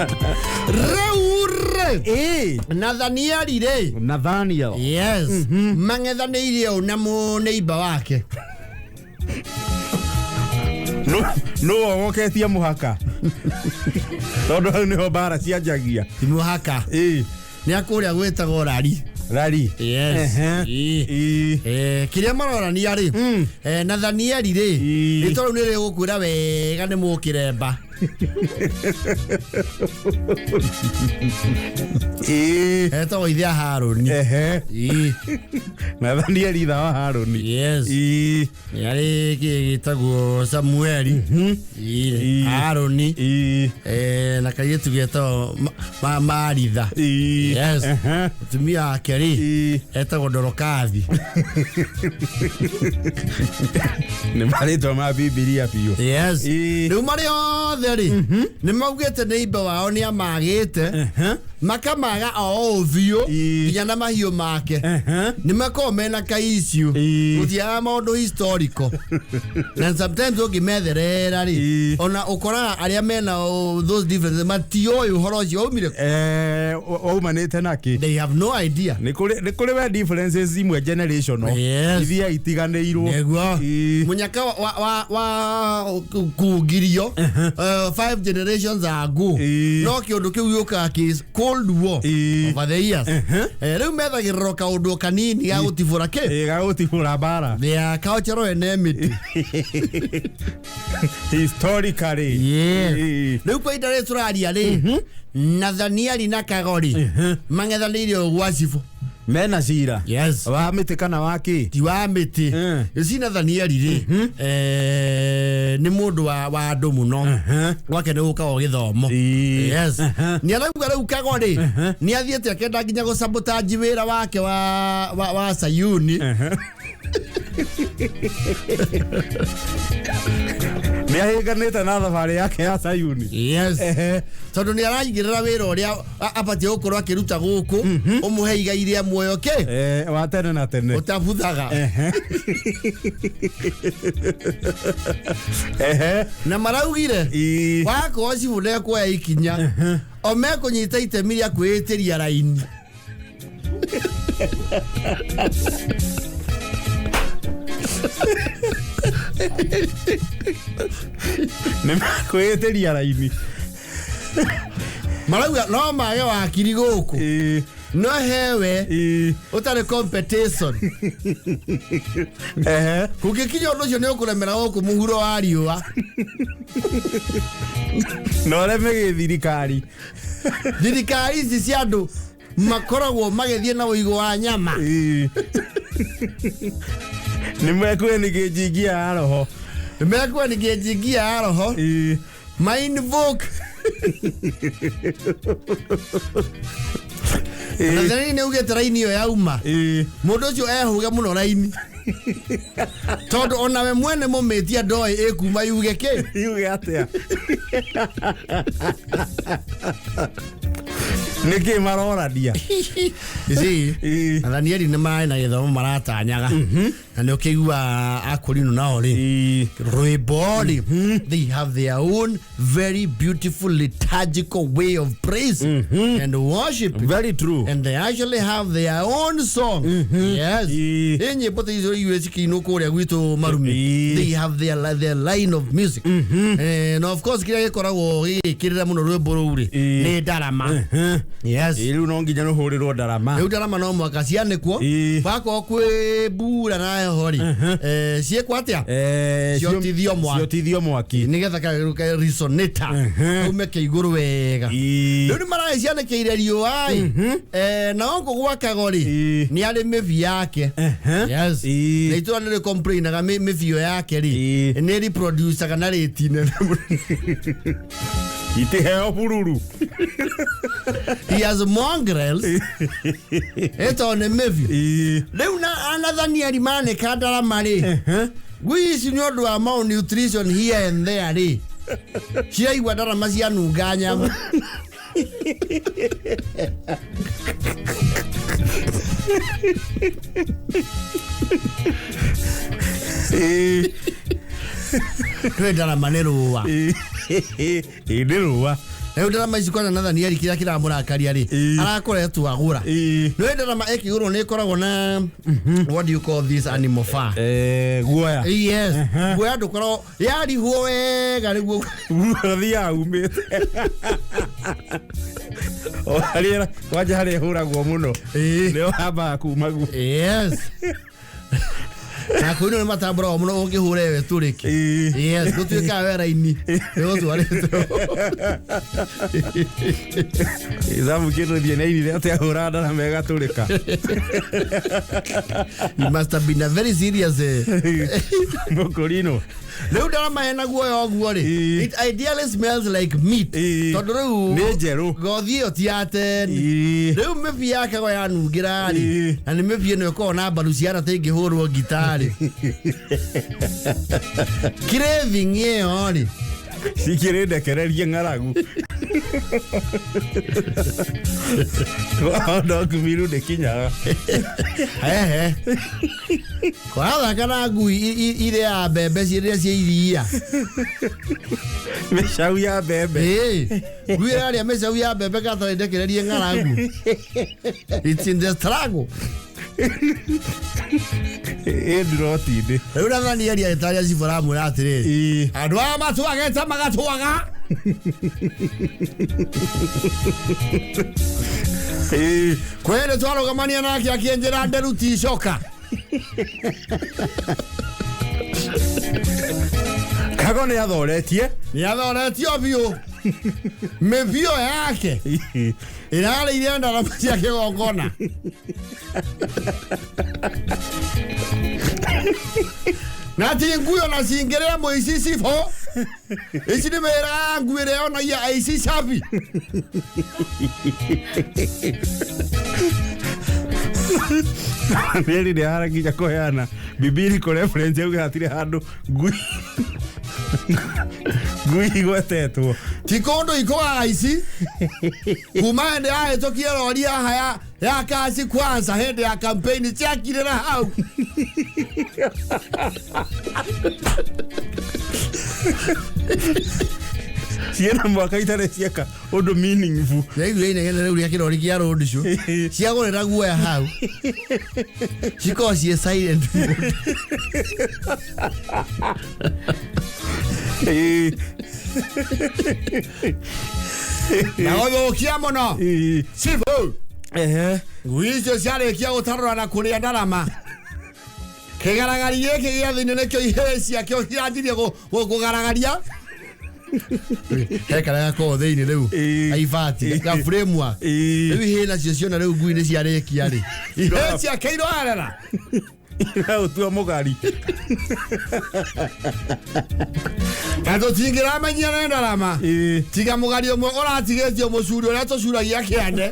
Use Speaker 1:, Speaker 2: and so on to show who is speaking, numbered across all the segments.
Speaker 1: Rĩu rĩ,
Speaker 2: Ĩĩ.
Speaker 1: Nathanieli rĩ,
Speaker 2: Nathaniel.
Speaker 1: Yes, mang'ethanĩire ũũ na mũneiba wake.
Speaker 2: No wogoketie mũhaka tondũ hau nĩho mbara cianjagia.
Speaker 1: Ti mũhaka.
Speaker 2: Ĩĩ.
Speaker 1: Nĩ akũrĩa gwĩtagwo rari.
Speaker 2: Rari.
Speaker 1: Yes.
Speaker 2: Ehe.
Speaker 1: Ĩĩ.
Speaker 2: Ĩĩ.
Speaker 1: Kĩrĩa marorania rĩ, Nathanieli rĩ,
Speaker 2: Ĩĩ.
Speaker 1: rĩtwa rĩu nĩ rĩgũkwĩra wega nĩ mũkĩremba.
Speaker 2: Ĩĩ.
Speaker 1: Etagwo ithe a Harũni.
Speaker 2: Ehe.
Speaker 1: Ĩĩ.
Speaker 2: Nathanieli itha wa Harũni.
Speaker 1: Yes.
Speaker 2: Ĩĩ.
Speaker 1: Nĩ arĩ kĩĩ gĩtagwo Samueli. Ĩĩ.
Speaker 2: Ĩĩ.
Speaker 1: Harũni.
Speaker 2: Ĩĩ.
Speaker 1: Na kairĩtu getagwo Maritha.
Speaker 2: Ĩĩ.
Speaker 1: Yes.
Speaker 2: Ehe.
Speaker 1: Mũtumia wake rĩ,
Speaker 2: Ĩĩ.
Speaker 1: etagwo Dorokathi.
Speaker 2: Nĩ marĩtwa ma Bibilia biũ.
Speaker 1: Yes.
Speaker 2: Ĩĩ.
Speaker 1: Rĩu marĩ othe rĩ, nĩ maugĩte nĩ imbe wao nĩ amagĩte, makamaga o ũũ biũ,
Speaker 2: Ĩĩ.
Speaker 1: nginya na mahiũ make.
Speaker 2: Ehe.
Speaker 1: Nĩ makoragwo mena ka issue.
Speaker 2: Ĩĩ.
Speaker 1: Gũtiaga maũndũ historical, na sometimes ũngĩmetherera rĩ,
Speaker 2: Ĩĩ.
Speaker 1: ona ũkoraga arĩa mena, oh, those differences matioĩ ũhoro ũcio waumire kũ.
Speaker 2: Waumanĩte nakĩ?
Speaker 1: They have no idea.
Speaker 2: Nĩ kũrĩ we differences imwe generational
Speaker 1: Yes.
Speaker 2: iria itiganĩirwo.
Speaker 1: Nĩguo.
Speaker 2: Ĩĩ.
Speaker 1: Mũnyaka wa kungirio five generations ago.
Speaker 2: Ĩĩ.
Speaker 1: No kĩũndũ kĩu gĩũkaga kĩ Cold War
Speaker 2: Ĩĩ.
Speaker 1: over the years. Rĩu methagĩrĩrwo kaũndũ o kanini ga gũtibũra kĩ.
Speaker 2: Ĩĩ, gagũtibũra mbara.
Speaker 1: Their cultural enmity.
Speaker 2: Historically.
Speaker 1: Yes.
Speaker 2: Ĩĩ.
Speaker 1: Rĩu kwa ihinda rĩrĩ tũraria rĩ, Nathanieli na Kagori mang'ethanĩire ũũ gwa cibũ.
Speaker 2: Mena cira
Speaker 1: Yes.
Speaker 2: wa mĩtĩ kana wa kĩ?
Speaker 1: Ti wa mĩtĩ. Ici Nathanieli rĩ, nĩ mũndũ wa andũ mũno, gwake nĩ gũkaga gĩthomo.
Speaker 2: Ĩĩ.
Speaker 1: Yes. Nĩ arauga rĩu Kago rĩ, nĩ athiĩte akenda nginya gũsabotage wĩra wake wa Sayuni.
Speaker 2: Nĩ ahĩnganĩte na thabarĩ yake ya Sayuni.
Speaker 1: Yes, tondũ nĩ araigĩrĩra wĩra ũrĩa abatiĩ gũkorwo akĩruta gũkũ ũmũhe igai rĩa muoyo kĩ.
Speaker 2: Wa tene na tene.
Speaker 1: Ũtabuthaga.
Speaker 2: Ehe.
Speaker 1: Na maraugire
Speaker 2: Ĩĩ.
Speaker 1: wakorwo cibũ ndekuoya ikinya, o mekũnyita itemi rĩa kwĩĩtĩria raini.
Speaker 2: Nĩ makwĩĩtĩria raini.
Speaker 1: Marauga no mage wakiri gũkũ, no hewe ũtarĩ competition. Kũngĩkinya ũndũ ũcio nĩ ũkũremera gũkũ mũhuro wa riũa.
Speaker 2: Na ũreme gĩthirikari.
Speaker 1: Thirikari ici cia andũ makoragwo magĩthiĩ na ũigũ wa nyama.
Speaker 2: Ĩĩ. Nĩ mekwenĩkĩnjingia ya roho.
Speaker 1: Mekwenĩkĩnjingia ya roho. Mainvoke. Nathanieli nĩ augĩte raini ĩyo yauma, mũndũ ũcio ehũge mũno raini, tondũ onawe mwene mũmĩtia ndoĩ ĩkuma yuge kĩ.
Speaker 2: Yuge atĩa? Nĩkĩ marorania?
Speaker 1: You see,
Speaker 2: Ĩĩ.
Speaker 1: Nathanieli nĩ marĩ na gĩthomo maratanyaga, na nĩ ũkĩigua akũrinũ nao rĩ, rwĩmbo rĩ, they have their own very beautiful liturgical way of praise and worship.
Speaker 2: Very true.
Speaker 1: And they actually have their own song. Yes.
Speaker 2: Ĩĩ.
Speaker 1: Ĩ nyĩmbo ta icio igue cikiinwo kũrĩa gwitũ marumi.
Speaker 2: Ĩĩ.
Speaker 1: They have their line of music. Na of course kĩrĩa gĩkoragwo gĩgĩkĩrĩra mũno rwĩmbo rũu rĩ,
Speaker 2: Ĩĩ.
Speaker 1: nĩ ndarama. Yes.
Speaker 2: Ĩĩ, rĩu no nginya rũhũrĩrwo ndarama.
Speaker 1: Rĩu ndarama no mwaka cianĩkwo.
Speaker 2: Ĩĩ.
Speaker 1: Wakorwo kwĩ mbura na heho rĩ, ciĩkwo atĩa? Ciotithio mwaki.
Speaker 2: Ciotithio mwaki.
Speaker 1: Nĩgetha ka resonator kaume ke igũrũ wega.
Speaker 2: Ĩĩ.
Speaker 1: Rĩu nĩ maragĩcianĩkĩire riũa ĩ. Na gũkũ gwakago rĩ,
Speaker 2: Ĩĩ.
Speaker 1: nĩ arĩ mĩbi yake. Yes.
Speaker 2: Ĩĩ.
Speaker 1: Na itũra nĩ rĩcomplainaga mĩbio yake rĩ,
Speaker 2: Ĩĩ.
Speaker 1: nĩ reproducaga na rĩti nene mũno.
Speaker 2: Itiheo bururu.
Speaker 1: He has mongrels ĩtoo nĩ mĩbio.
Speaker 2: Ĩĩ.
Speaker 1: Rĩu na anathanieli manĩka ndarama rĩ, ngui ici nĩ ũndũ wa malnutrition here and there rĩ, ciaigua ndarama cianunga nyama.
Speaker 2: Ĩĩ.
Speaker 1: Twĩ ndarama nĩ rũa.
Speaker 2: Ĩĩ, nĩ rũa.
Speaker 1: Na rĩu ndarama ici kwana Nathanieli kĩrĩa kĩramũrakaria rĩ,
Speaker 2: Ĩĩ.
Speaker 1: arakoretwo agũra.
Speaker 2: Ĩĩ.
Speaker 1: Nĩ ndarama ĩkĩgũrwo nĩ ĩkoragwo na, what do you call this animal fur?
Speaker 2: Guoya.
Speaker 1: Yes, guoya ndũkoragwo yarihwo wega nĩguo.
Speaker 2: Guoya umĩte o harĩa kwanja harĩa ĩhũragwo mũno.
Speaker 1: Ĩĩ.
Speaker 2: Nĩho hambaga kuma guo.
Speaker 1: Yes, na kwĩno nĩ matambũragwo mũno ũngĩhũra ĩwe tũrĩki.
Speaker 2: Ĩĩ.
Speaker 1: Yes, gũtuĩkaga wera-inĩ nĩgũtwarĩtwo.
Speaker 2: Ithabu kĩndũ thiĩ nĩ ainire atĩ ahũra ndarama ĩgatũrĩka.
Speaker 1: You must have been a very serious
Speaker 2: Mũkũrinũ.
Speaker 1: Rĩu ndarama ĩna guoya ũguo rĩ,
Speaker 2: Ĩĩ.
Speaker 1: it ideally smells like meat.
Speaker 2: Ĩĩ.
Speaker 1: Tondũ rĩu
Speaker 2: Nĩ njerũ.
Speaker 1: Ngothi ĩyo ti ya teni.
Speaker 2: Ĩĩ.
Speaker 1: Rĩu mĩbi yake go yanungĩra rĩ,
Speaker 2: Ĩĩ.
Speaker 1: na nĩ mĩbi ĩno ĩkoragwo na mbaru ciana ta ĩngĩhũrwo ngitarĩ, craving ĩyo rĩ.
Speaker 2: Cikĩrĩ ndekererie ng'aragu ndokumiru ndĩkinyaga.
Speaker 1: Hehe kwarathaka na ngui irĩa mbembe rĩrĩa cia iria.
Speaker 2: Mĩcau ya mbembe.
Speaker 1: Ĩĩ, ngui ĩrarĩa mĩcau ya mbembe gatarĩ ndekererie ng'aragu. It's in the struggle.
Speaker 2: Ĩ nduroti-inĩ.
Speaker 1: Rĩu Nathanieli agĩtarĩria cibũ aramwĩra atĩrĩrĩ,
Speaker 2: Ĩĩ.
Speaker 1: andũ aya matwagĩte magatwaga.
Speaker 2: Ĩĩ.
Speaker 1: Kwĩ twarũgamania nake akĩnjĩra nderu ti icoka.
Speaker 2: Kago nĩ athoretie.
Speaker 1: Nĩ athoretio biũ, mĩbio yake ĩrarĩire ndarama cia kĩgongona. Na ti ngui ona cingĩrĩa mũici cibũ ici nĩ mĩraga ngui ĩrĩa yonagia aici cabi.
Speaker 2: Mĩeri nĩ ahara nginya kũheana biblical reference auge hatirĩ handũ ngui igwetetwo.
Speaker 1: Ti kũndũ ikũgaga aici kuma hĩndĩ yahĩtũkie rori haha ya kaci kwanza hĩndĩ ya campaign ciakirĩra hau.
Speaker 2: Ciĩna mwaka itarĩ cieka ũndũ meaningful.
Speaker 1: Rĩu inegene rĩu rĩa kĩrori kĩa road show ciagũrĩra guoya hau cikorwo ciĩ silent mode.
Speaker 2: Ĩĩ.
Speaker 1: Na gũthũkia mũno,
Speaker 2: Ĩĩ.
Speaker 1: cibũ,
Speaker 2: Ehe.
Speaker 1: ngui icio ciarĩkia gũtarũra na kũrĩa ndarama, kĩgaragari gĩkĩ gĩa thĩinĩ nĩkĩo ihĩĩ ciakĩo ciranjirie kũgaragaria he karĩa gakoragwo thĩinĩ rĩu.
Speaker 2: Ĩĩ.
Speaker 1: Aibati ga framework.
Speaker 2: Ĩĩ.
Speaker 1: Rĩu ihĩĩ nacio ciona rĩu ngui nĩ ciarĩkia rĩ, ihĩĩ ciake iroerera.
Speaker 2: Iraũtua mũgari.
Speaker 1: Na tũtingĩramenyia nĩ ndarama,
Speaker 2: Ĩĩ.
Speaker 1: tiga mũgari ũmwe ũratigĩtio mũcuri ũrĩa tũcuragia kĩande.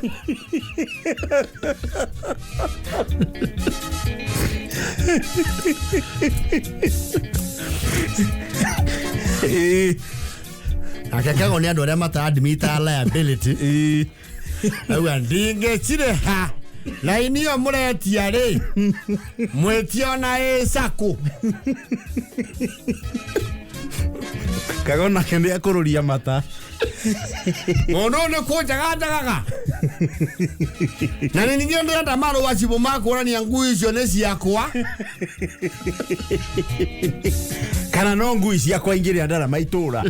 Speaker 2: Ĩĩ.
Speaker 1: Nake kago nĩ andũ arĩa mataadmita liability.
Speaker 2: Ĩĩ.
Speaker 1: Auga ndingĩcirĩha raini ĩyo mũretia rĩ, mwĩtie ona ĩ cakũ.
Speaker 2: Kago nake nĩ akũrũria mata.
Speaker 1: Mũndũ ũyũ nĩ kũnjaga njagaga na nĩ ningĩ ndĩrenda marũa cibũ makũrania ngui icio nĩ ciakwa.
Speaker 2: Kana no ngui ciakwa ingĩrĩa ndarama itũra.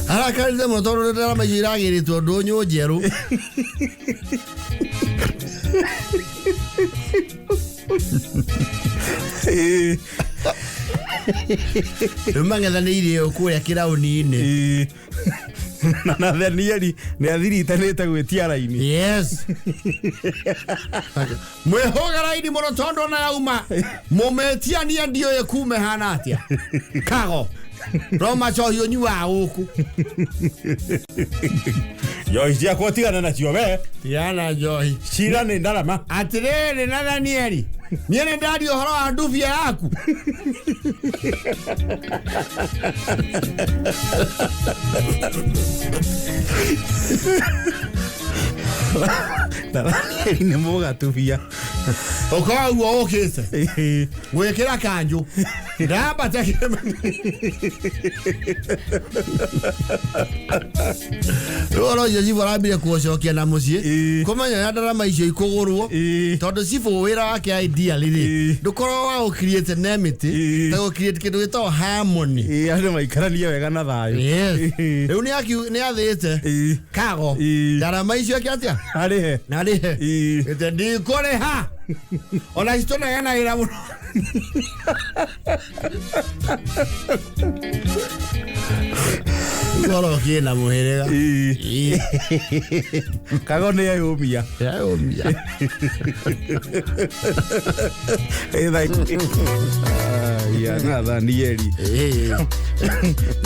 Speaker 1: Arakarire mũno tondũ ndarama icio iragĩrĩtwo ndũnyũ njerũ.
Speaker 2: Ĩĩ.
Speaker 1: Rĩu mang'ethanĩire ũ kũrĩa kĩraũni-inĩ.
Speaker 2: Ĩĩ. Na Nathanieli nĩ athiritanĩte gwĩtia raini.
Speaker 1: Yes, mwĩhũga raini mũno tondũ ona yauma mũmĩtiania ndiũĩ kume hana atĩa kago no macohi ũnyuaga gũkũ.
Speaker 2: Njohi ciakwa tigana nacio we.
Speaker 1: Tigana njohi.
Speaker 2: Cira nĩ ndarama.
Speaker 1: Atĩrĩrĩ Nathanieli, niĩ nĩ ndaria ũhoro wa ndubia yaku.
Speaker 2: Nathanieli nĩ mũgatubia.
Speaker 1: Ũkorwo guo ũkĩte
Speaker 2: Ĩĩ.
Speaker 1: gwĩkĩra kanjũ. Ndambata kĩrĩma. Rĩu ũhoro ũcio cibũ arambire kũũcokia na mũciĩ. Kũmenya ũrĩa ndarama icio ikũgũrwo. Tondũ cibũ wĩra wake ideally rĩ, ndũkoragwo wa gũ-create enmity, ta gũ-create kĩndũ gĩtagwo harmony.
Speaker 2: Ĩĩ, andũ maikaranie wega na thayũ.
Speaker 1: Yes. Rĩu nĩ athĩte kago ndarama icio eke atĩa?
Speaker 2: Arĩhe.
Speaker 1: Na arĩhe. Ĩte ndikũrĩha ona citũnegenagĩra mũno. Ũhoro kĩna mũhĩrĩga.
Speaker 2: Kago nĩ eyũmia.
Speaker 1: Eyũmia.
Speaker 2: Ĩ, thaa ya Nathanieli.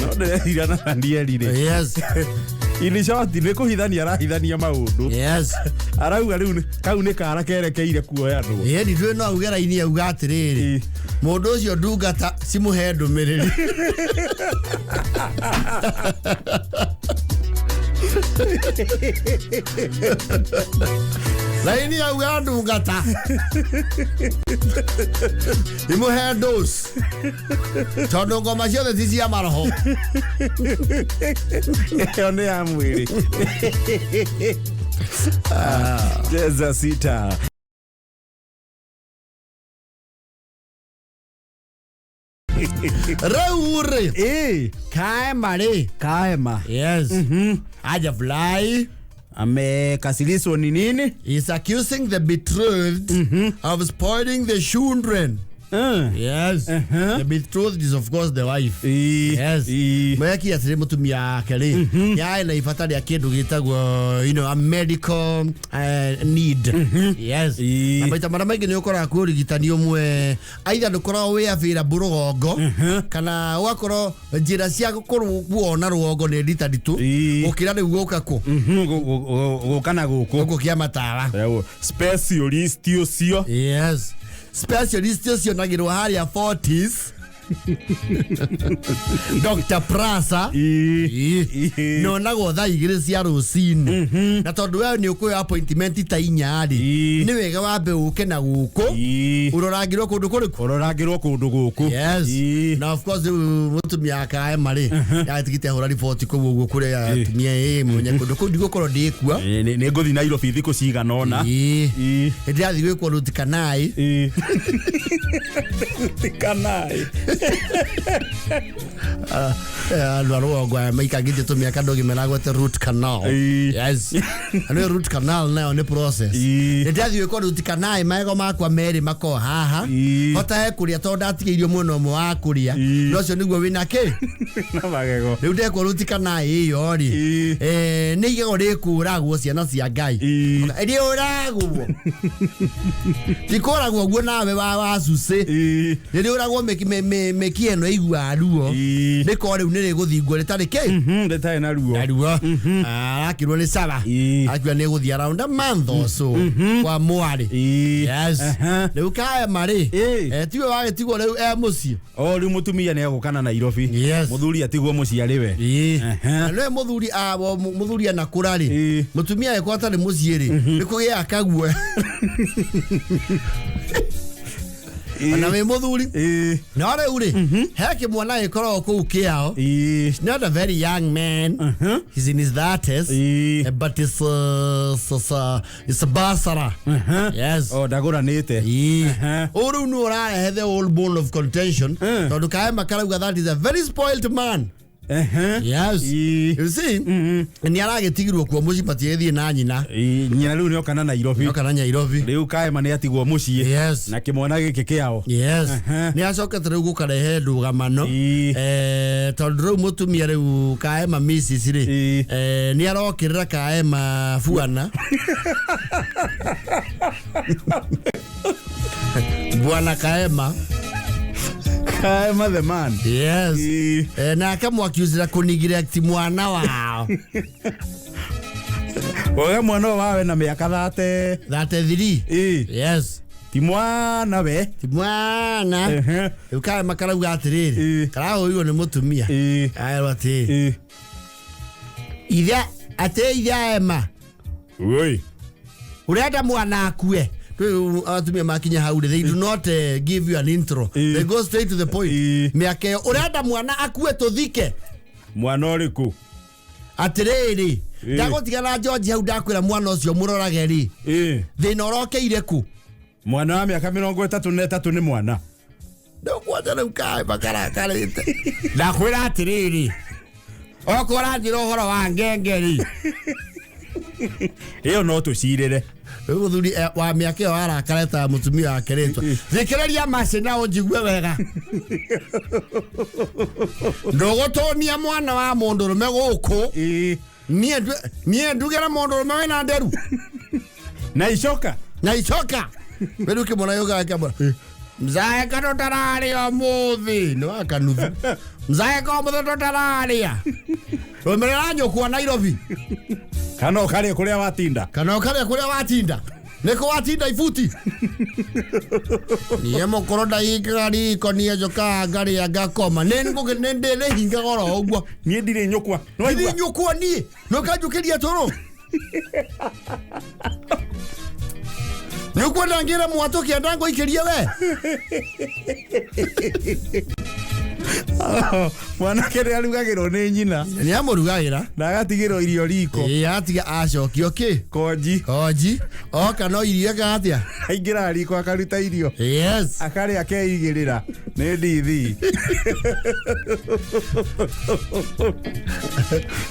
Speaker 2: No ndĩreciria Nathanieli rĩ, in short nĩ kũhithania arahithania maũndũ. Arauga rĩu kau nĩ kara kerekeire kuoyanwo.
Speaker 1: Ĩĩ, nditũĩ no auge raini auga atĩrĩrĩ, mũndũ ũcio ndungata cimũhe ndũmĩrĩri. Raini auga ndungata imũhe ndũci tondũ ngoma ciothe ti cia maroho.
Speaker 2: Ĩyo nĩ ya mwĩrĩ. Cheza sita.
Speaker 1: Rĩu rĩ, kaema rĩ.
Speaker 2: Kaema.
Speaker 1: Yes. Hajafurahi.
Speaker 2: Amekasirishwa ni nini?
Speaker 1: Is accusing the betrothed of spoiling the children. Yes. The betrothed is of course the wife. Yes. Mweki atĩrĩ mũtumia wake rĩ, yarĩ na ibata rĩa kĩndũ gĩtagwo a medical need. Yes. Na maita marĩa maingĩ nĩ ũkoraga kwĩ ũrigitani ũmwe aitha ndũkoragwo wĩ available rũgongo, kana ũgakorwo njĩra cia gũkorwo kuona rũgongo nĩ nditanditũ gũkĩra rĩu gũka kũ.
Speaker 2: Gũka na gũkũ.
Speaker 1: Gũkũ kĩa matawa.
Speaker 2: Specialist ũcio.
Speaker 1: Yes. Specialist ũcio nagĩrwo harĩa 40s. Dr. Prasa. Nonagwo thaa 2 cia rũcinĩ. Na tondũ we nĩ ũkũheo appointment ta 4 rĩ, nĩ wega wambe ũke na gũkũ ũrorangĩrwo kũndũ kũrĩkũ?
Speaker 2: Ũrorangĩrwo kũndũ gũkũ.
Speaker 1: Yes. Na of course rĩu mũtumia akaema rĩ, yatigĩte ahũra riboti kũu ũguo kũrĩa atumia ĩ mũmenye kũndũ kũu ndigũkorwo ndĩkua.
Speaker 2: Nĩ ngũthiĩ Nairobi thikũ cigana ũna.
Speaker 1: Nĩ ndĩrathiĩ gwĩkwo root canal.
Speaker 2: Root canal.
Speaker 1: Andũ a rũgongo aya maikangĩtie tũmĩaka ndũgĩmera gwete root canal. Yes. Na nĩ root canal nayo nĩ process. Nĩ ndĩrathiĩ gwĩkwo root canal magego makwa merĩ makorwo haha. Hotahe kũrĩa tondũ ndatigĩirio mwena ũmwe wa kũrĩa. Na ũcio nĩguo wĩna kĩ?
Speaker 2: Na magego.
Speaker 1: Rĩu ndekwo root canal ĩyo rĩ, nĩ igego rĩkũragwo ciana cia Ngai. Rĩũragwo. Ti kũragwo guo nawe wa cucĩ. Nĩ rĩũragwo mĩkia ĩno ĩiguaga ruo. Nĩ korwo rĩu nĩ rĩgũthingwo rĩtarĩ kĩ?
Speaker 2: Rĩtarĩ na ruo.
Speaker 1: Na ruo. Arakĩrwo nĩ sawa. Akiuga nĩ gũthiĩ around a month or so kwa mwarĩ. Yes. Rĩu kaema rĩ, tiwe wagĩtigwo rĩu e mũciĩ.
Speaker 2: O rĩu mũtumia nĩ egũka na Nairobi.
Speaker 1: Yes.
Speaker 2: Mũthuri atigwo mũciĩ arĩ we.
Speaker 1: Na nĩwe mũthuri mũthuri anakũra rĩ, mũtumia agĩkorwo atarĩ mũciĩ rĩ, nĩ kũgĩaga kaguoya. Ona wĩ mũthuri. No rĩu rĩ, he kĩmwana gĩkoragwo kũu kĩao. He's not a very young man. He's in his 30s. But it's a basara. Yes.
Speaker 2: Oh, ndagũranĩte.
Speaker 1: Ũyũ rĩu nĩ ũrarehe the whole bone of contention. Tondũ Kaema karauga that is a very spoiled man. Yes. You see, nĩ aragĩtigirwo kuo mũciĩ matiagĩthiĩ na nyina.
Speaker 2: Nyina rĩu nĩoka na Nairobi.
Speaker 1: Nĩoka na Nairobi.
Speaker 2: Rĩu Kaema nĩ atigwo mũciĩ.
Speaker 1: Yes.
Speaker 2: Na kĩmwana gĩkĩ kĩao.
Speaker 1: Yes. Nĩ acokete rĩu gũkarehe ndũgamano. Tondũ rĩu mũtumia rĩu Kaema Mrs rĩ, nĩ arokĩrĩra Kaema buana. Bwana Kaema.
Speaker 2: Kaema the man.
Speaker 1: Yes. Na akamwakiuzira kũneglect mwana wao.
Speaker 2: Oya mwana wawe na mĩaka thate.
Speaker 1: 33. Yes.
Speaker 2: Ti mwana we.
Speaker 1: Ti mwana. Rĩu Kaema karauga atĩrĩrĩ, karahũrirwo nĩ mũtumia. Arerwo atĩrĩrĩ. Ithe atĩ ithe Ema.
Speaker 2: Oi.
Speaker 1: Ũrenda mwana akue. Rĩu atumia makinya hau rĩ, they do not give you an intro. They go straight to the point. Mĩaka ĩyo ũrenda mwana akue tũthike.
Speaker 2: Mwana ũrĩkũ?
Speaker 1: Atĩrĩrĩ, ndagũtiga na George hau, ndakwĩra mwana ũcio mũrorage rĩ, thĩna ũrokeire kũ?
Speaker 2: Mwana wa mĩaka 33 nĩ mwana.
Speaker 1: Ndũkwanja rĩu kaĩ makarakarĩte. Ndakwĩra atĩrĩrĩ, okorwo ũranjĩra ũhoro wa ngengeri,
Speaker 2: ĩyo no tũcirĩre.
Speaker 1: Rĩu mũthuri wa mĩaka ĩyo arakareta mũtumia wake rĩtwa. Thikĩrĩria maci na ũnjigue wega. Ndũgũtũnia mwana wa mũndũrũme gũkũ. Niĩ ndugĩre mũndũrũme wĩna nderu.
Speaker 2: Na icoka.
Speaker 1: Na icoka. Rĩu kĩmwana yoga kĩmwana. Mzae ka tũtararĩa ũmũthĩ. Nĩ wa kanuthu. Mzae ka ũmũthĩ tũtararĩa. Rũmĩrĩra nyũkwa Nairobi.
Speaker 2: Kana ũkarĩa kũrĩa watinda.
Speaker 1: Kana ũkarĩa kũrĩa watinda. Nĩkũ watinda ibuti. Niĩ mũkũrũ ndahingaga riko, niĩ njũkaga ngarĩa ngakoma. Nĩ ndĩrĩhingaga oro ũguo.
Speaker 2: Niĩ ndirĩ nyũkwa.
Speaker 1: Ndirĩ nyũkwa niĩ. Nũkanjũkĩria tũrũ. Nĩũkwenda ngĩre mwatũ kĩenda ngũikĩrie we?
Speaker 2: Mwanake nĩ arugagĩrwo nĩ nyina.
Speaker 1: Nĩ amũrugagĩra.
Speaker 2: Na agatigĩrwo irio riko.
Speaker 1: Ĩĩ, atiga acokio kĩ?
Speaker 2: Konji.
Speaker 1: Konji. Oka no irio eka atĩa?
Speaker 2: Aingĩraga riko akaruta irio.
Speaker 1: Yes.
Speaker 2: Akarĩa akeigĩrĩra. Nĩ ndithi.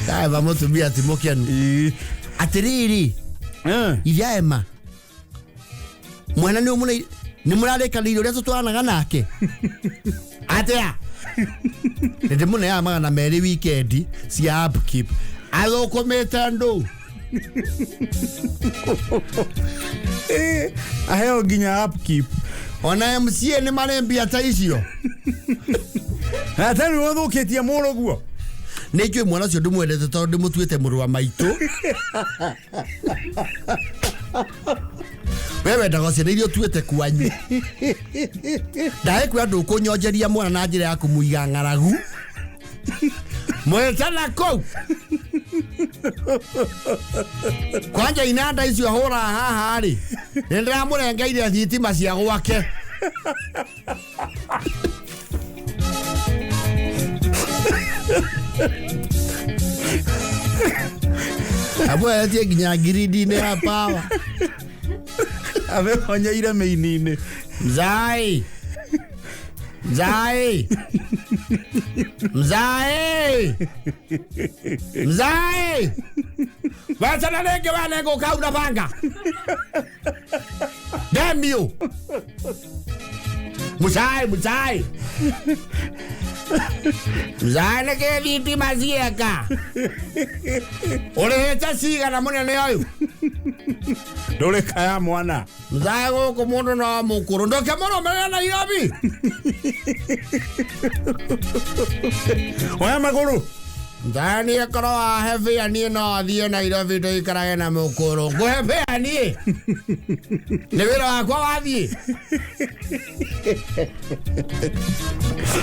Speaker 1: Kaeva mũtumia ti mũkenu. Atĩrĩrĩ. Iria ema. Mwana nĩ ũmũna nĩ mũrarĩkanĩire ũrĩa tũtwaranaga nake. Atĩa? Nĩ ndĩmũneaga 200 weekend cia upkeep. Athũkũmĩte ndũ.
Speaker 2: Aheo nginya upkeep.
Speaker 1: Ona MCA nĩ marĩ mbia ta icio.
Speaker 2: Na tani ũthũkĩtie mũrũguo.
Speaker 1: Nĩ njũĩ mwana ũcio ndĩmwendete tondũ ndĩmũtuĩte mũrũ wa maitũ. Wewe wendaga ciana iria ũtuĩte kwanyu. Ndagĩkwĩra ndũkũnyonjeria mwana na njĩra ya kũmũiga ng'aragu. Mwetana kũu. Kwanja inanda icio hũraga haha rĩ, nĩ ndĩramũrengeire thitima cia gwake. Amweretie nginya ngirindi-inĩ ya power.
Speaker 2: Amehonyeire mĩini-inĩ.
Speaker 1: Mzai. Mzai. Mzai. Mzai. Wachana rĩngĩ we nĩngũkauna banga. Damn you. Mzai, mzai. Mzai nĩkĩ thitima cieka? Ũrĩhĩte cigana mũnene ũyũ?
Speaker 2: Ndũrĩ kaya mwana.
Speaker 1: Mzai gũkũ mũndũ no mũkũrũ. Ndũkĩmũrũmĩrĩre Nairobi.
Speaker 2: Oya magũrũ.
Speaker 1: Mzai niĩ korwo wahe bĩa niĩ no thiĩ Nairobi tũikarage na mũkũrũ. Ngũhe bĩa niĩ. Nĩ wĩra wakwa wathiĩ.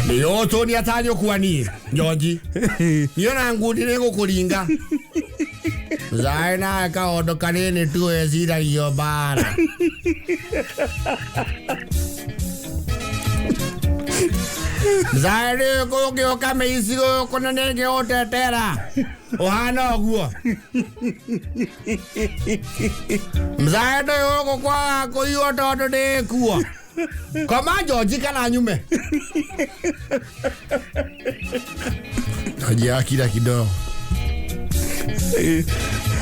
Speaker 1: Nĩ ũtũnia ta nyũkwa niĩ, Njonji. Niĩ ona ngundi nĩ ngũkũringa. Mzai nawe kaũndũ kanini tu wĩciragio mbara. Mzai rĩu kũngĩũka mĩici gũkũ na nĩngĩgũtetera. Ũhana ũguo. Mzai ndũĩ gũkũ kwaga kũiywo tondũ ndĩkuo. Koma Njonji kana nyume. Njonji akira kidogo.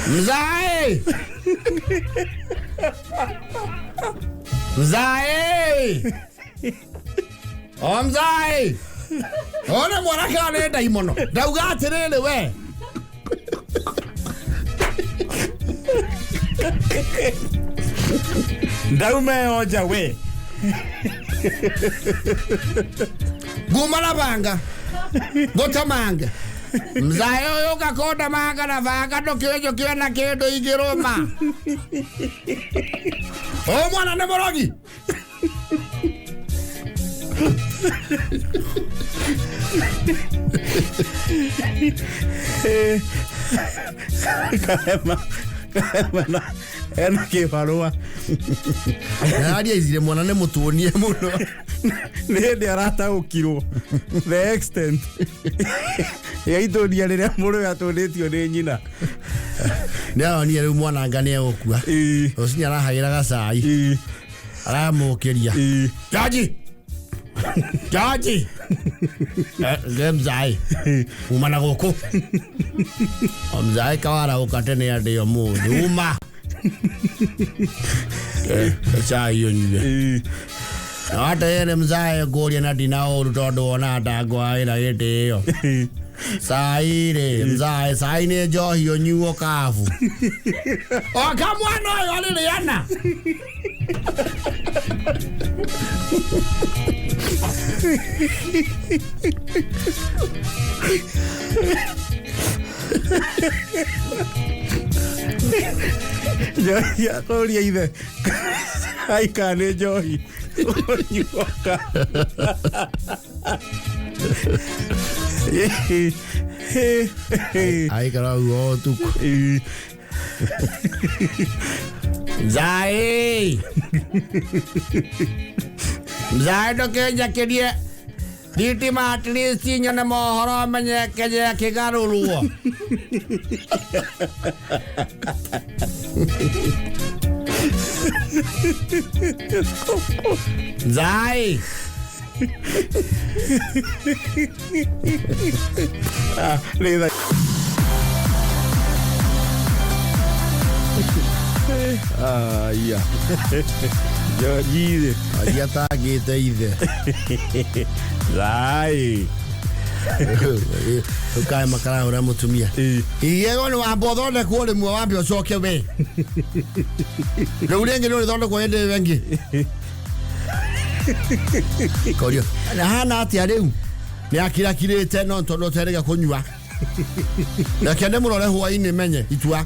Speaker 1: Mzai. Mzai. O mzai. Ona mwanake nĩ ndaimono. Ndauga atĩrĩrĩ we.
Speaker 2: Ndaume oja we.
Speaker 1: Nguma na banga. Ngũtemanga. Mzai ũyũ ũkakonda manga na banga ndũkĩnjũkĩre na kĩndũ ingĩrũma. O mwana nĩ mũrogi.
Speaker 2: Ena kĩbarũa.
Speaker 1: Aria icire mwana nĩ mũtuonie mũno.
Speaker 2: Nĩ hĩndĩ arataũkirwo the extent ya itũnia rĩrĩa mũrũwe atũnĩtio nĩ nyina.
Speaker 1: Nĩ aronire rĩu mwana anga nĩ egũkua. Rũcinĩ arahagĩra gacai. Aramũkĩria. Jaji! Jaji! Nge mzai. Uma na gũkũ. O mzai kawarahũka tene andĩ ũmũthĩ. Uma! Cai ũnyue. Atĩrĩrĩ mzae ngũria na ndina ũru tondũ wonaga ta ngwagĩra gĩtĩo. Cai rĩ, mzae, cai nĩ njohi ũnyuo kabu. Oka mwana ũyũ arĩrĩana.
Speaker 2: Njohi akũria ithe aika nĩ njohi ũnyuoka.
Speaker 1: Aikara ũguo ũtukũ. Mzae! Mzae ndũkĩnjakĩrie thitima at least nyone mohoro menye Kenya kĩgarũrwo. Mzae!
Speaker 2: Nĩ tha aya George
Speaker 1: Aria atangĩte ithe.
Speaker 2: Thai.
Speaker 1: Ũkae makarahũra mũtumia. Igego nĩ wamba ũthondekwo rĩmwe wambe ũcoke we. Rĩu rĩngĩ nĩ ũrĩthondekwo hĩndĩ ĩyo ĩngĩ. Korio. Na hana atĩa rĩu? Nĩ akirakirĩte no tondũ ũterĩga kũnyua. Reke ndĩmũrore hwainĩ menye itua.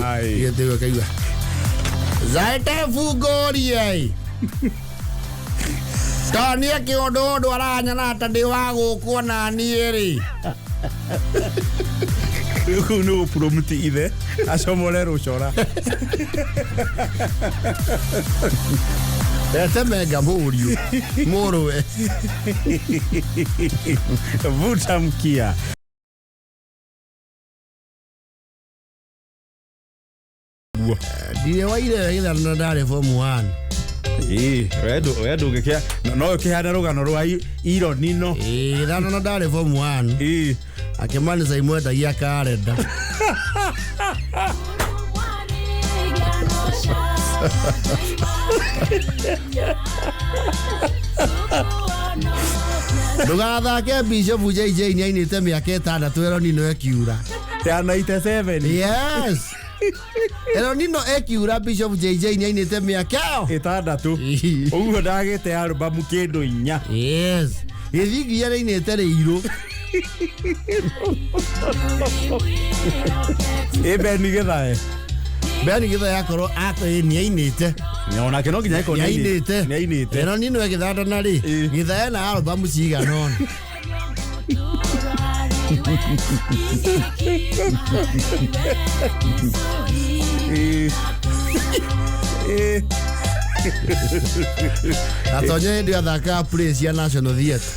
Speaker 2: Ai.
Speaker 1: Igĩte ũguo kaigua. Zaete bungorie. To niĩ kĩũndũ ũndũ aranyona ta ndĩ wa gũkũ ona niĩ rĩ.
Speaker 2: Rĩu kũu nĩ gũprompt ithe acomore rũcora.
Speaker 1: Rete menga mũriũ. Mũrũwe.
Speaker 2: Vuta mkia.
Speaker 1: Ndirĩ waire gĩthana ndarĩ form 1.
Speaker 2: Ĩĩ, we ndũngĩkĩa no ũkĩhana rũgano rwa ironino.
Speaker 1: Ĩĩ gĩthana na ndarĩ form 1.
Speaker 2: Ĩĩ.
Speaker 1: Akĩmani caimwendagia karenda. Ndũgathake Bishop JJ nĩainĩte mĩaka ĩtandatũ Eronino ĩkiura.
Speaker 2: Ya 97.
Speaker 1: Yes. Eronino ĩkiura Bishop JJ nĩainĩte mĩaka ĩyo.
Speaker 2: Ĩtandatũ. Ũguo ndagĩte albamu kĩndũ inya.
Speaker 1: Yes. Gĩthingi nĩainĩte rĩirũ.
Speaker 2: Ĩ Beni Gĩthae.
Speaker 1: Beni Gĩthae akorwo nĩainĩte.
Speaker 2: Onake no nginya ĩkorwo
Speaker 1: Nĩainĩte.
Speaker 2: nĩainĩte.
Speaker 1: Eronino ĩgĩthandana rĩ.
Speaker 2: Ĩ.
Speaker 1: Gĩthae na albamu cigana ũna.
Speaker 2: Ĩ. Ĩ.
Speaker 1: Gatonye hĩndĩ ĩyo athakaga play cia National Theatre.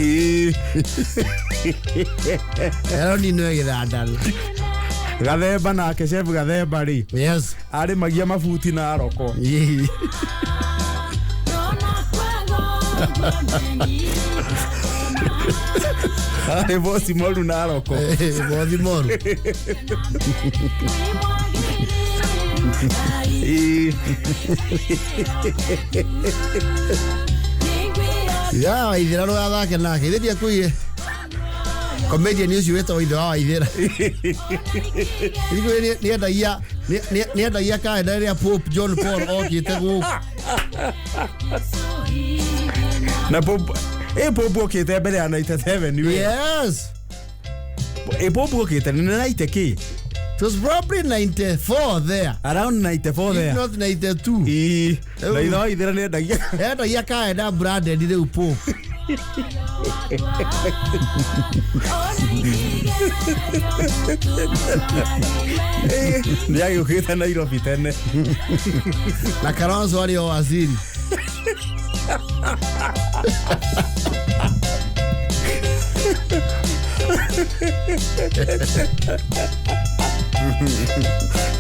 Speaker 2: Ĩ.
Speaker 1: Eronino ĩgĩthandana.
Speaker 2: Gathemba nake chef Gathemba rĩ.
Speaker 1: Yes.
Speaker 2: Arĩmagia mabuti na aroko.
Speaker 1: Ĩ.
Speaker 2: Arĩ bosi moru na aroko.
Speaker 1: Bothi moru.
Speaker 2: Ĩ.
Speaker 1: Ya Waithĩra ndũgathake nake. Ithe ndiakuire. Comedian ũcio wĩtagwo ithe wa Waithĩra. Nĩkũĩ nĩendagia nĩendagia karenda rĩrĩa Pope John Paul okĩte gũkũ.
Speaker 2: Na Pope ĩ Pope okĩte mbere ya 97 we.
Speaker 1: Yes.
Speaker 2: Ĩ Pope okĩte nĩ 90 kĩ?
Speaker 1: It was probably 94 there.
Speaker 2: Around 94
Speaker 1: If
Speaker 2: there.
Speaker 1: not 92.
Speaker 2: Ĩ. Na ithe wa Waithĩra nĩendagia
Speaker 1: Endagia karenda branded rĩu Pope.
Speaker 2: Nä agä å kä te Nairobi tene.
Speaker 1: Na Kalonzo arĩ o waziri.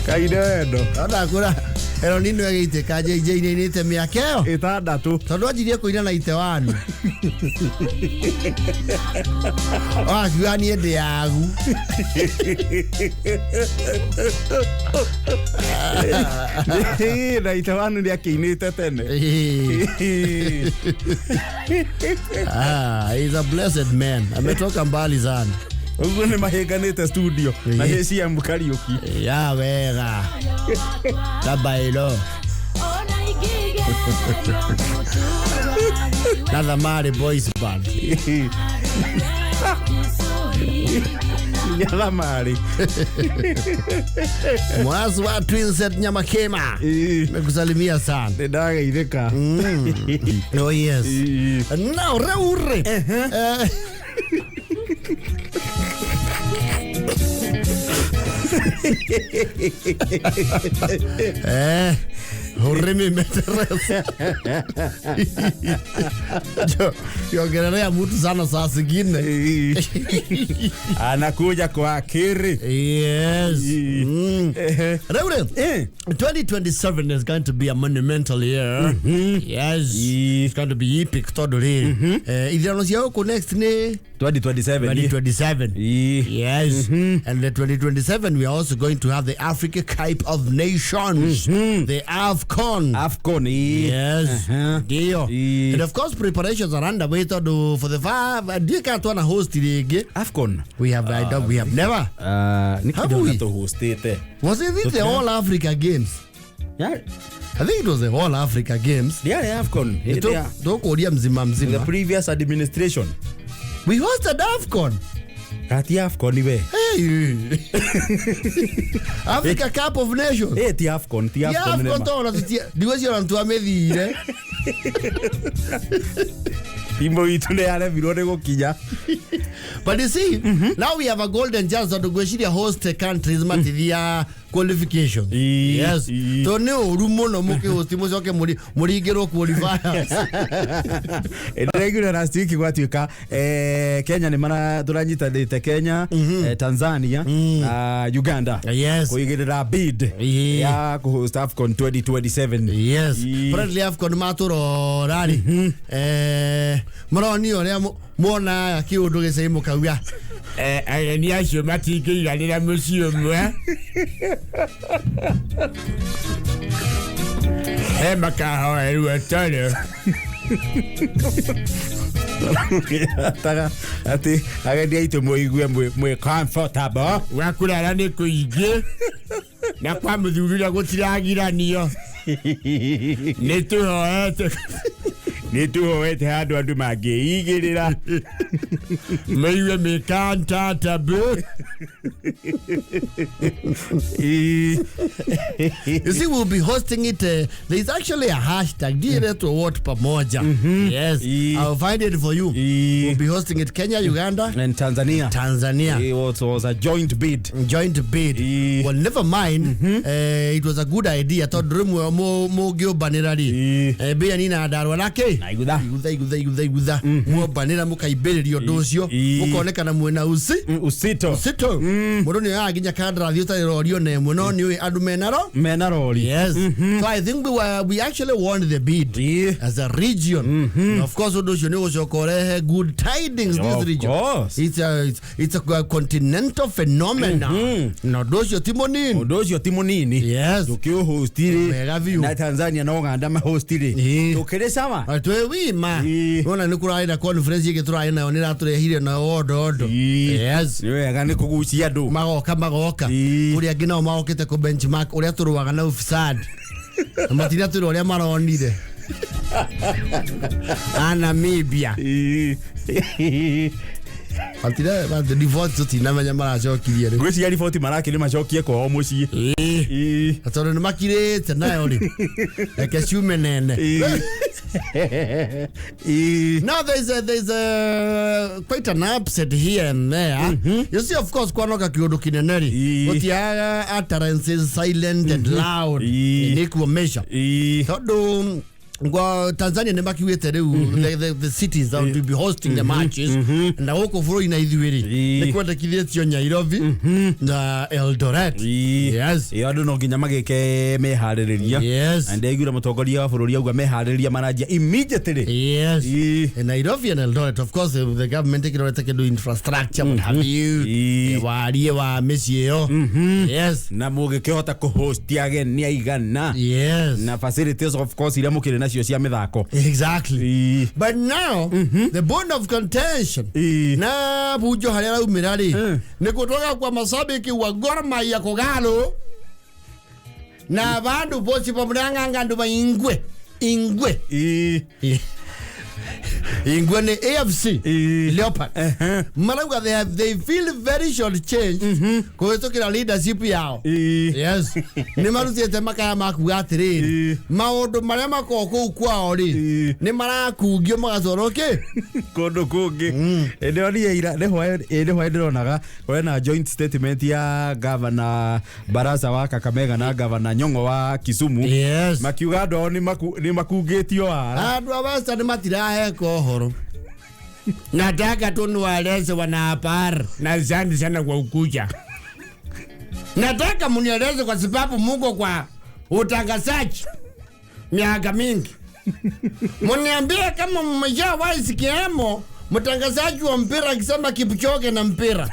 Speaker 2: Kainde wendo.
Speaker 1: Ona kura Elonino agĩitĩka JJ nĩinĩte mĩaka ĩyo.
Speaker 2: Ĩtandatũ.
Speaker 1: Tondũ anjirie kũina na itewani akiuga niĩ ndĩ yagu.
Speaker 2: Na itewanu nä akä inä te tene.
Speaker 1: Ah, he's a blessed man, ametoka mbali sana.
Speaker 2: Å guo nä mahä nganä te studio na HCM Kariuki.
Speaker 1: Ya wega tabailo na Thamari Boys Band.
Speaker 2: Nginya thamarä.
Speaker 1: Mwazi wa Twinset Nyamakema, mekusalimia sana.
Speaker 2: Nä ndageithä ka.
Speaker 1: Oh yes. Now reure Urimi meteresa. Kiongelelea mtu sana saa zingine.
Speaker 2: Anakuja kwa akiri.
Speaker 1: Yes. Reure, 2027 is going to be a monumental year. Yes. It's going to be epic tondu riri. Ithurano cia gũkũ next nĩ
Speaker 2: 2027.
Speaker 1: 2027. Yes. And the 2027 we are also going to have the Africa Cup of Nations. The AFCON.
Speaker 2: AFCON.
Speaker 1: Yes. Ndio. And of course preparations are underway tondu for the five ndiĩ kana twana host rĩngĩ.
Speaker 2: AFCON.
Speaker 1: We have I don't, we have never.
Speaker 2: Nä
Speaker 1: Have we?
Speaker 2: tå hostä te.
Speaker 1: Was it the All Africa Games? I think it was the All Africa Games.
Speaker 2: Ndiarä AFCON.
Speaker 1: Tukuria mzima
Speaker 2: The
Speaker 1: mzima.
Speaker 2: previous administration.
Speaker 1: We hosted AFCON.
Speaker 2: Kati AFCON we.
Speaker 1: Hey. Africa Cup of Nations.
Speaker 2: Ti AFCON, ti
Speaker 1: Ya
Speaker 2: AFCON.
Speaker 1: AFCON tona tutia. Ndiwe cio twamĩthire.
Speaker 2: Timbo itũ nä yaremirwo nä gå kinya.
Speaker 1: But you see, now we have a golden chance tondu ngwĩciria host countries matithia qualification. Yes. To nĩ ũru mũno mũkĩhost mũcoke mũringĩrwo qualifiers.
Speaker 2: Ndĩraiguire last week gwatuĩka Kenya nĩ mara tũranyitanĩte Kenya, Tanzania na Uganda kũigĩrĩra bid ya kũhost AFCON 2027.
Speaker 1: Yes. Apparently AFCON matũrora rĩ. Mũronio ũrĩa muonaga kĩũndũ gĩcai mũkauga ageni acio matingĩiganĩra mũciĩ ũmwe. He makahoerwo toro.
Speaker 2: Taga atĩ ageni aitũ mũigue mwĩ comfortable.
Speaker 1: Gwa kũrara nĩ kũingĩ na kwa mũthuri ũrĩa gũtiragiranio. Nĩ tũhoete.
Speaker 2: Nĩ tũhoete handũ andũ mangĩigĩrĩra.
Speaker 1: Maigue mĩkantatable. You see, we'll be hosting it. There's actually a hashtag, DNA What Pamoja. Yes, I'll find it for you. We'll be hosting it Kenya, Uganda,
Speaker 2: and Tanzania.
Speaker 1: Tanzania.
Speaker 2: It was a joint bid.
Speaker 1: Joint bid. Well, never mind. It was a good idea. Tondu rĩmwe mũngĩũmbanĩra rĩ, mbĩa nina ndarwa nake
Speaker 2: Na igutha.
Speaker 1: Igutha igutha igutha igutha mwombanĩra mũkaimbĩrĩria ũndũ ũcio mũkonekana mwĩna usi
Speaker 2: Usito.
Speaker 1: Usito. Mũndũ nĩ oyaga nginya kandarathi ũtarĩ rorio na ĩmwe no nĩ ũĩ andũ menaro
Speaker 2: Mena rori.
Speaker 1: Yes. So I think we actually won the bid as a region. And of course ũndũ ũcio nĩ ũgũcoka ũrehe good tidings this
Speaker 2: Of
Speaker 1: region.
Speaker 2: course.
Speaker 1: It's a continental phenomena. Na ũndũ ũcio ti mũnini.
Speaker 2: Ũndũ ũcio ti mũnini.
Speaker 1: Yes.
Speaker 2: Tũkĩũhostire
Speaker 1: Wega biũ.
Speaker 2: na Tanzania na Uganda mahostire. Tũkĩrĩ sawa.
Speaker 1: Twĩ wima. Wona nĩ kũrarĩ na conference ĩngĩ tũrarĩ nayo nĩ ĩratũrehire nayo ondo ondo. Yes.
Speaker 2: Nĩ wega nĩ kũgucia andũ.
Speaker 1: Magoka magoka. Kũrĩ angĩ nao magokĩte kũ benchmark ũrĩa tũrũaga na ufisadi. Na matinatwĩra ũrĩa maronire. A Namibia. Matira riboti tũtinamenya maracokirie rĩ.
Speaker 2: Ngwĩciria riboti marakĩrĩ macokie kwao mũciĩ.
Speaker 1: Na tondũ nĩ makirĩte nayo rĩ. Reke ciume nene. Now there's a quite an upset here and there. You see, of course, kwanoka kiundu kinene ri gutiaga utterances silent and loud
Speaker 2: Ii.
Speaker 1: nĩ kuomesha tondu ngwa Tanzania nĩ makiugĩte rĩu the cities that will be hosting the matches, na gũkũ bũrũri na ithuĩ rĩ nĩ kwendekithĩtio Nairobi na Eldoret. Yes.
Speaker 2: Ĩ, andũ no nginya magĩke meharĩrĩria. Na ndaiguire mũtongoria wa bũrũri auga meharĩrĩria maranjia immediately.
Speaker 1: Yes.
Speaker 2: Ii.
Speaker 1: In Nairobi and Eldoret, of course, the government ĩkĩrorete kĩndũ infrastructure, what have you, warie wa mĩciĩ ĩyo. Yes.
Speaker 2: Na mũgĩkĩhota kũhost ageni aigana na facilities, of course, iria mũkĩrĩ nacio cia mĩthako.
Speaker 1: Exactly.
Speaker 2: Ii.
Speaker 1: But now, the bone of contention na bunjo harĩa raumĩra rĩ nĩ kutoka kwa mashabiki wa Gor Mahia Kogalo na bandu bosi bamurang'anga andu ba Ingwe Ingwe. Ingwe ni AFC Leopard. Marauga they feel very short change kũhĩtũkĩra leadership yao. Yes, nĩ marutĩte makaya makuga atĩrĩrĩ, maũndũ marĩa makoragwo kũu kwao rĩ nĩ marakungio magatwarwo kĩ
Speaker 2: Kũndũ kũngĩ. Ndĩronire ira nĩ hwaĩ ndĩronaga kwena joint statement ya Governor Barasa wa Kakamega na Governor Nyong'o wa Kisumu, makiuga andũ ao nĩ makungĩtio wara.
Speaker 1: Andũ a Western matiraheka ũhoro. Nataka tu niwaeleze wanahabari na asante sana kwa ukuja. Nataka mnieleze kwa sababu muko kwa utangazaji miaka mingi. Mniambie kama mmeshawahi sikiamo mtangazaji wa mpira akisema Kipchoge na mpira.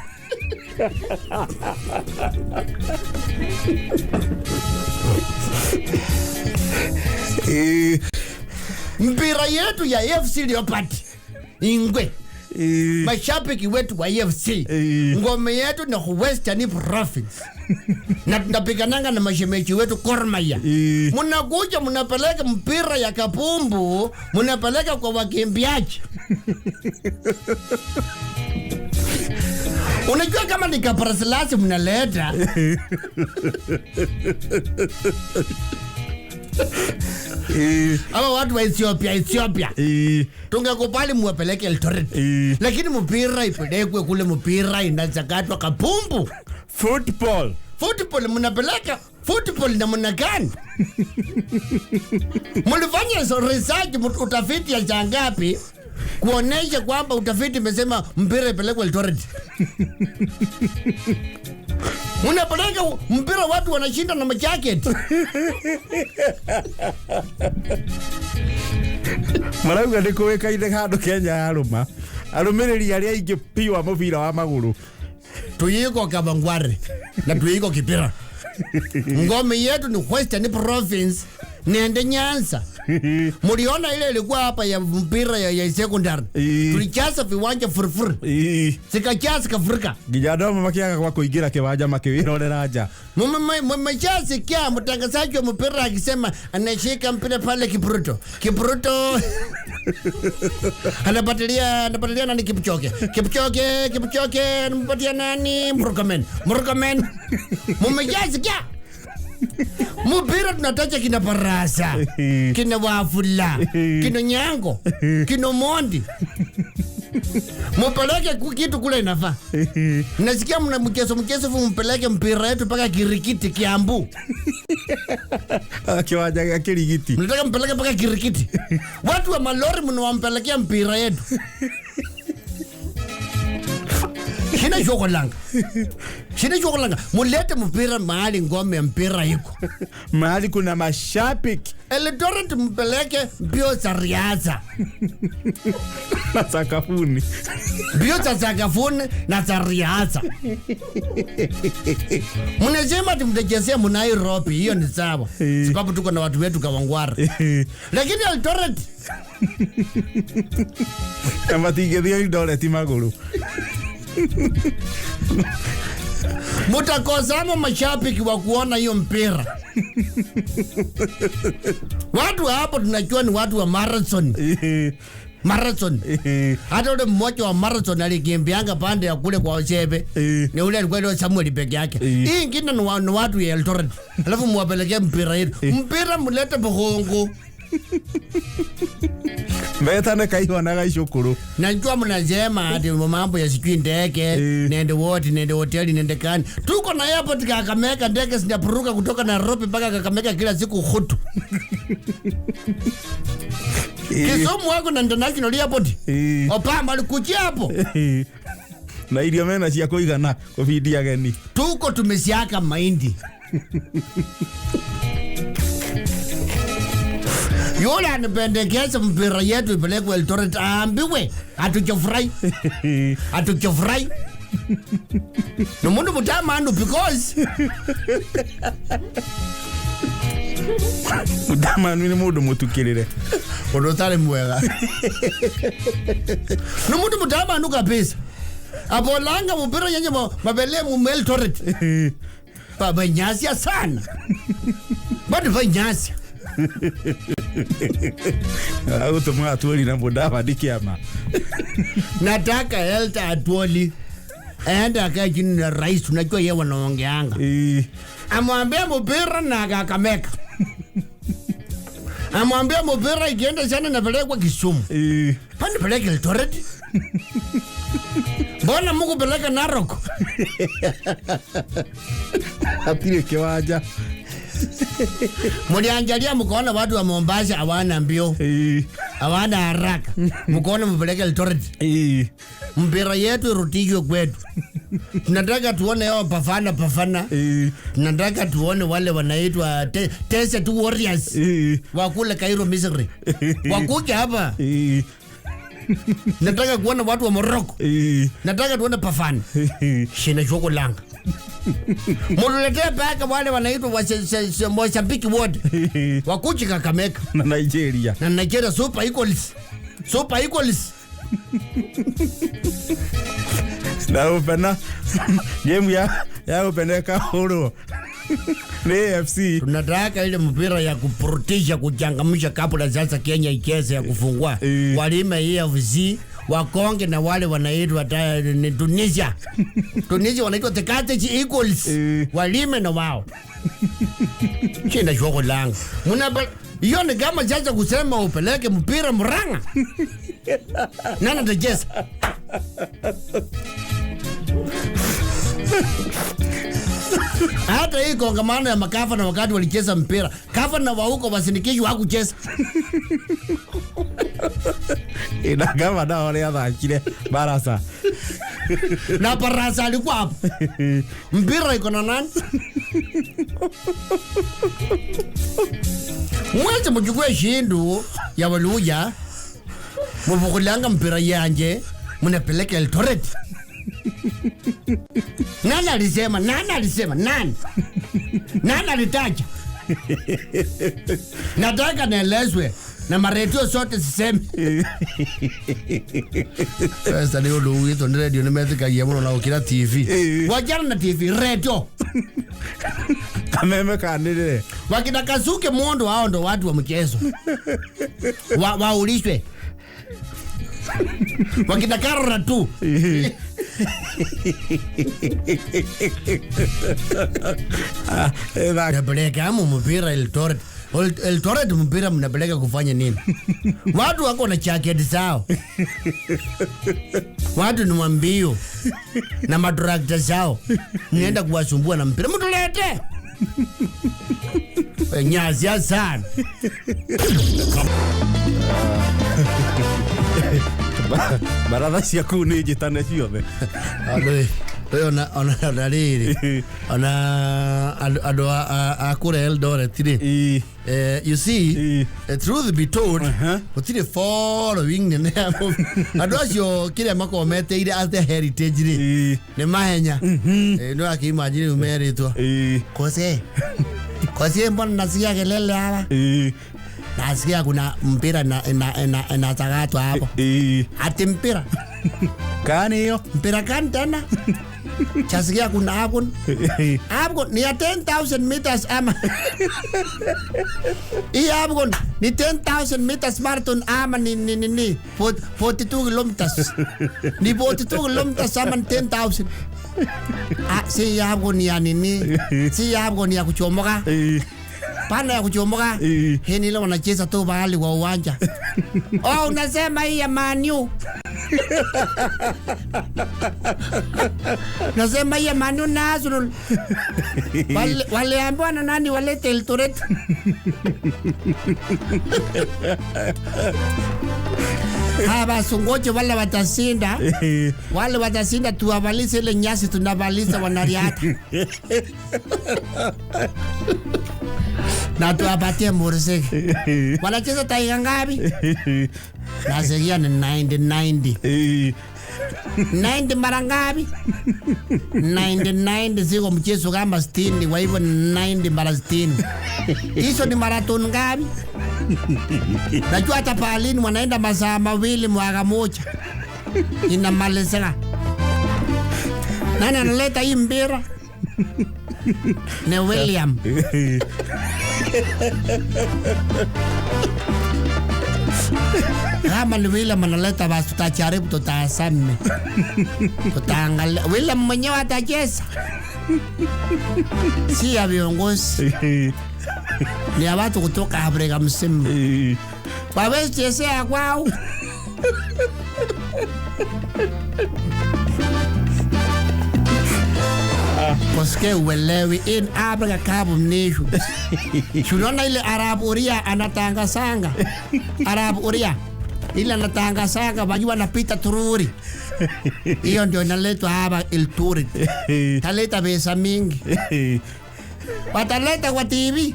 Speaker 1: Mpira yetu ya AFC Leopard Ingwe, mashabiki wetu wa AFC, ngome yetu ni Western Province na tunapigananga na mashemeji wetu Gor Mahia. Mnakuja mnapeleka mpira ya kapumbu, mnapeleka kwa wakimbiaji. Unajua kama ni kaprasilasi mnaleta ama watu wa Ethiopia, Ethiopia, tungekubali muwapeleke Eldoret, lakini mpira ipelekwe kule mpira inachakatwa, kapumbu.
Speaker 2: Football.
Speaker 1: Football, mnapeleka football namna gani? Mlifanya research, utafiti ya saa ngapi kuonesha kwamba utafiti imesema mpira ipelekwe Eldoret? Mnapeleka mpira watu wanashinda na majacket.
Speaker 2: Marauga nĩ kũĩkaine handũ Kenya yarũma arũmĩrĩri arĩa aingĩ piũ a mũbira wa magũrũ.
Speaker 1: Tuiko Kawangware na tuiko Kibera. Ngome yetu ni Western Province nende Nyanza. Muliona ile ilikuwa hapa ya mpira ya secondary. Tulichasa viwanja furfur. Zikajaa zikafurika.
Speaker 2: Nginya andũ amwe makĩaga gwa kũingĩra kĩwanja makĩwĩrorera nja.
Speaker 1: Mmeshasikia mtangazaji wa mpira akisema anashika mpira pale Kipruto. Kipruto anapatilia nani? Kipchoge. Kipchoge, Kipchoge anampatia nani? Murkomen. Murkomen. Mmeshasikia? Mpira tunataja kina Barasa, kina Wafula, kina Nyango, kina Mondi. Mupeleke kitu kule inafaa. Nasikia mna mchezo mchezo fu mpeleke mpira yetu mpaka Kirikiti, Kiambu.
Speaker 2: Kĩwanja gĩa Kĩrigiti.
Speaker 1: Mnataka mpeleke mpaka Kirikiti. Watu wa malori mnawampelekea mpira yetu. Shina shokolanga. Shina shokolanga. Mulete mpira mahali ngome ya mpira iko.
Speaker 2: Mahali kuna mashabiki.
Speaker 1: Eldoret mpeleke mbio za riadha.
Speaker 2: Na sakafuni.
Speaker 1: Mbio za sakafuni na za riadha. Mnasema ati mtachezea Nairobi, hiyo ni sawa. Sababu tuko na watu wetu Kawangware. Lakini Eldoret
Speaker 2: Na matingĩthiĩ Eldoret magũrũ.
Speaker 1: Mutakosana mashabiki wa kuona hiyo mpira. Watu hapo tunajua ni watu wa marathon. Marathon. Hata ule mmoja wa marathon alikimbianga pande ya kule kwa Osebe. Ni ule alikuwa ndio Samuel peke yake. Hii ingine ni watu ya Eldoret. Alafu muwapelekee mpira yetu. Mpira mulete Bukhungu.
Speaker 2: Metane kaihwa na gaicukuru.
Speaker 1: Najua mnasema ati mambo ya sijui ndege, nende wote, nende hoteli, nende kani. Tuko na airport Kakamega, ndege zinapuruka kutoka Nairobi mpaka Kakamega kila siku hutu. Kisumu wako na international airport. Obama alikuja hapo.
Speaker 2: Na irio mena cia kuigana kubindia ageni.
Speaker 1: Tuko tumesiaka mahindi. Yule anapendekeza mpira yetu ipelekwe Eldoret, aambiwe hatujafurahi. Hatujafurahi. Ni mundu mutamanu because
Speaker 2: Mutamanu ni mundu mutukirire.
Speaker 1: Undu utari mwega. Ni mundu mutamanu kabisa. Abolanga mpira yenye mabele mu Eldoret. Baba nyasia sana. Bado banyasia.
Speaker 2: Agutũma Atwoli na Mudavadi kĩama.
Speaker 1: Nataka Elta Atwoli aende akae chini na rais, unajua yeye wanaongeanga. Amwambie mpira na Kakamega. Amwambie mpira ikienda sana napelekwa Kisumu. Pani peleke Eldoret. Mbona mukupeleka Narok?
Speaker 2: Hatirĩ kĩwanja.
Speaker 1: Muliangalia mkaona watu wa Mombasa hawana mbio, hawana haraka, mkaona mpeleke Eldoret. Mpira yetu irudishwe kwetu. Tunataka tuone hao pafana pafana. Tunataka tuone wale wanaitwa Desert Warriors wa kule Cairo Misri, wakuja hapa. Nataka kuona watu wa Morocco. Nataka tuone pafana. Shina choko langa. Mutuletee paka wale wanaitwa wa Mozambique wote. Wakuji Kakamega.
Speaker 2: Na Nigeria.
Speaker 1: Na Nigeria Super Eagles. Super Eagles.
Speaker 2: Na upena game ya upena kahuru. Ni AFC.
Speaker 1: Tunataka ile mpira ya kupurutisha kuchangamsha kabla sasa Kenya icheze ya kufungua. Walime AFC wakonge na wale wanaitwa Tunisia. Tunisia wanaitwa the Carthage Eagles. Walime na wao. Chinda choko langu. Hiyo ni kama sasa kusema upeleke mpira Murang'a. Nani atacheza? Hata hii kongamano ya makafana wakati walicheza mpira, kafana wa huko wasinikishwa hakucheza.
Speaker 2: Ina gavana wale athakire Barasa.
Speaker 1: Na Barasa alikuwa hapo. Mpira iko na nani? Mweze mchukue shindu ya Waluya, mvukulanga mpira yanje, mnapeleka Eldoret. Nani alisema? Nani alisema? Nani? Nani alitaja? Nataka nielezwe na maredio zote siseme. Sasa leo ndio ni radio nimethikagia muno na ukira TV. Wajana na TV radio.
Speaker 2: Kameme kanire.
Speaker 1: Wakina Kazuke Mondo hao ndo watu wa mchezo. Waulishwe. Wakina Karora tu. Napeleka amu mpira Eldoret. Eldoret mpira mnapeleka kufanya nini? Watu wako na jacket zao. Watu ni wambio na madrakta zao. Mnaenda kuwasumbua na mpira. Mtulete. Nyazia sana.
Speaker 2: Baratha cia kũu nĩ njĩtane ciothe.
Speaker 1: Ona rĩrĩ, ona andũ a kũrĩa Eldoret rĩ, you see, truth be told, gũtirĩ following nene ya andũ acio kĩrĩa makoragwo meteire as the heritage rĩ, nĩ mahenya. Nĩ wakĩimagine rĩu merĩtwo Kose, Kose, mbona nasikia kelele hapa? Nasikia kuna mpira na takatwa hapo. Ati mpira.
Speaker 2: Kani hiyo?
Speaker 1: Mpira kani tena? Chasikia kuna hapo. Hapo ni ya 10,000 meters ama. Hii hapo ni 10,000 meters marathon ama ni 42 kilometers. Ni 42 kilometers ama 10,000. Ah, si hapo ni ya nini? Si hapo ni ya kuchomoka. Pana ya kuchomoka. Hii ni ile wanacheza tu bahali kwa uwanja. Oh, unasema hii ya Man U. Nasema hii ya Man U na Arsenal. Waliambiwa na nani walete Eldoret. Haya basi ngoje wale watashinda. Wale watashinda tuwavalishe ile nyasi tunavalisha wanariadha. Na tuwapatie mursiki. Wanacheza dakika ngapi? Nasikia ni 90 90. 90 mara ngapi? 90 90 ziko mchezo kama 60, kwa hivyo 90 mara 60. Hizo ni marathon ngapi? Najua hata palini wanaenda masaa mawili mwaka moja. Inamalizika. Nani analeta hii mpira? Ni William. Kama ni William analeta basi tutajaribu, tutasame. Tutaangalia. William mwenyewe atacheza. Si ya viongozi. Ni ya watu kutoka Afrika mzima. Wawezi chezea kwao. Koske uelewi in Africa Cup of Nations. Tunaona ile Arab Uria anatangasanga. Arab Uria ile anatangasanga wajua anapita tururi. Hiyo ndio inaletwa hapa Eldoret. Taleta pesa mingi. Wataleta kwa TV.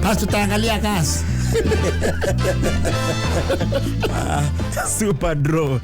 Speaker 1: Basi tutaangalia kazi.
Speaker 2: Super draw.